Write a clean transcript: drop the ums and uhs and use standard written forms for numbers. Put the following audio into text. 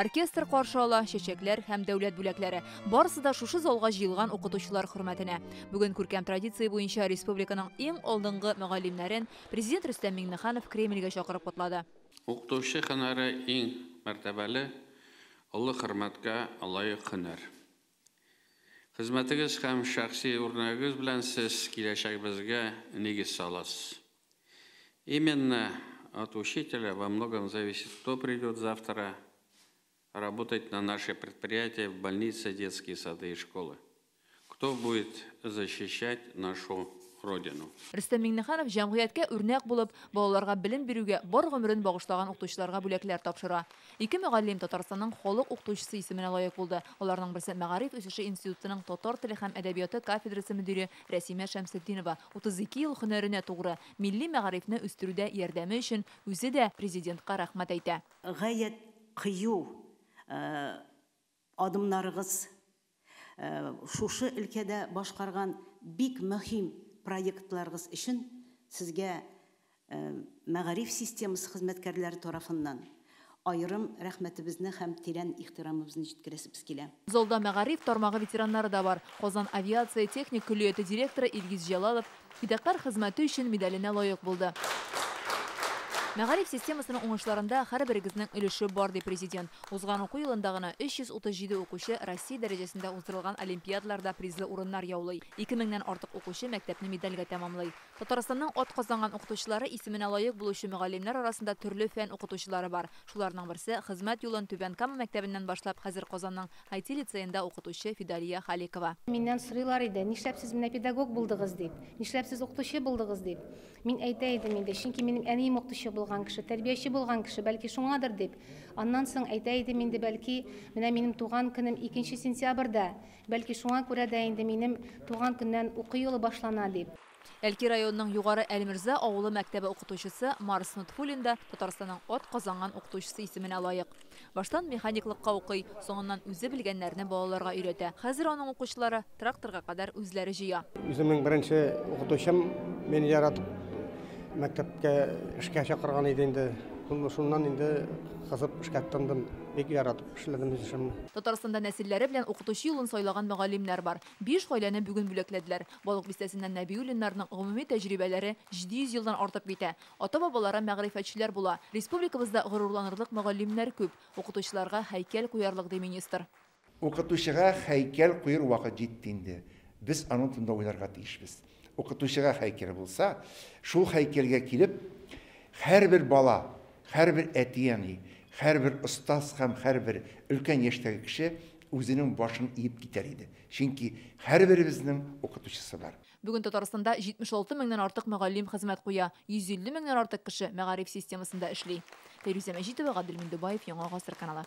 Оркестр каршы ала, чәчәкләр һәм дәүләт бүләкләре. Барысы да шушы залга җыелган укытучылар хөрмәтенә. Бүген күркәм традиция буенча республиканың иң алдынгы мөгаллимнәрен Президент Рөстәм Миңнеханов Кремльгә чакырып котлады. Укытучы һөнәре иң мәртәбәле, олы хөрмәткә лаек һөнәр. Хезмәтегез һәм шәхси үрнәгегез белән сез киләчәгебезгә нигез саласыз. Именно от учителя во многом зависит, кто придет завтра работать на наши предприятия, в больницы, детские сады и школы. Кто будет защищать нашу Родину. Рөстәм Миңнеханов җәмгыятькә үрнәк булып, балаларга белем бирүгә бар гомерен багышлаган укытучыларга бүләкләр тапшыра. Ике мөгаллим Татарстанның халык укытучысы исеменә лаек булды. Аларның берсе Мәгариф үсеше институтының татар теле һәм әдәбияты кафедрасы мөдире Рәсимә Шәмсетдинова 32 ел һөнәренә тугры, милли мәгарифне үстерүдә ярдәме өчен үзе дә президентка рәхмәт әйтә. Гаять кыю адымнарыгыз, шушы өлкәдә башкарган бик мөһим проектларыгыз өчен сезгә мәгариф системасы хезмәткәрләре тарафыннан аерым рәхмәтебезне һәм тирән ихтирамыбызны җиткерәсебез килә. Залда мәгариф тармагы ветераннары да бар. Казан авиация техник көллияте директоры Илгиз Җәлалов фидакарь хезмәте өчен медаленә лаек булды. Мәгариф системасының уңышларында һәрберегезнең өлеше бар, ди президент. Узган уку елында гына 337 укучы Россия дәрәҗәсендә уздырылган олимпиадаларда призлы урыннар яулый. 2000нән артык укучы мәктәпне медальгә тәмамлый. Татарстанның атказанган укытучылары исеменә лаек булучы мөгаллимнәр арасында төрле фән укытучылары бар. Шуларның берсе хезмәт юлын Түбән Кама мәктәбеннән башлап, хәзер Казанның IT лицеенда укытучы Фидалия Халикова. Миннән сорыйлар иде, нишләп сез менә педагог булдыгыз дип, нишләп сез укытучы булдыгыз дип. Мин әйтә идем инде, чөнки минем әнием укытучы булган кеше, тәрбияче булган кеше, бәлки шуңадыр дип. Аннан соң әйтә идем инде, бәлки менә минем туган көнем 2 сентябрьдә, бәлки шуңа күрә дә инде минем туган көннән уку юлы башлана дип. Әлки районының Югары Әлмирза авылы мәктәбе укытучысы Марс Нотфуллин да Татарстанның атказанган укытучысы исеменә лаек. Баштан механиклыкка укый, соңыннан үзе белгәннәрне балаларга өйрәтә. Хәзер аның укучылары тракторга кадәр үзләре җыя. Үземнең беренче укытучым мине яратып мәктәпкә эшкә чакырган иде инде. Шуннан инде кызып эшкә тотындым. Бик яратып эшләдем үз эшемне. Татарстанда нәселләре белән укытучы юлын сайлаган мөгаллимнәр бар. 5 гаиләне бүген бүләкләделәр. Балык бистәсеннән Нәбиуллиннарның гомуми тәҗрибәләре 700 елдан артып китә. Ата-бабалары мәгърифәтчеләр була. Республикабызда горурланырлык мөгаллимнәр күп. Укытучыларга һәйкәл куярлык, ди министр. Укытучыга һәйкәл куер вакыт җитте инде. Без аның турында уйларга тиешбез. Укытучыга һәйкәл булса, шул һәйкәлгә килеп, һәрбер бала, һәрбер әти-әни, һәрбер остаз һәм һәрбер өлкән яшьтәге кеше үзенең башын иеп китәр иде. Чөнки һәрберебезнең укытучысы бар. Бүген Татарстанда 76 меңнән артык мөгаллим хезмәт куя, 150 меңнән артык кеше мәгариф системасында эшли. Фәйрүзә Мәҗитова, Гадел Миндубаев, Яңа Гасыр каналы.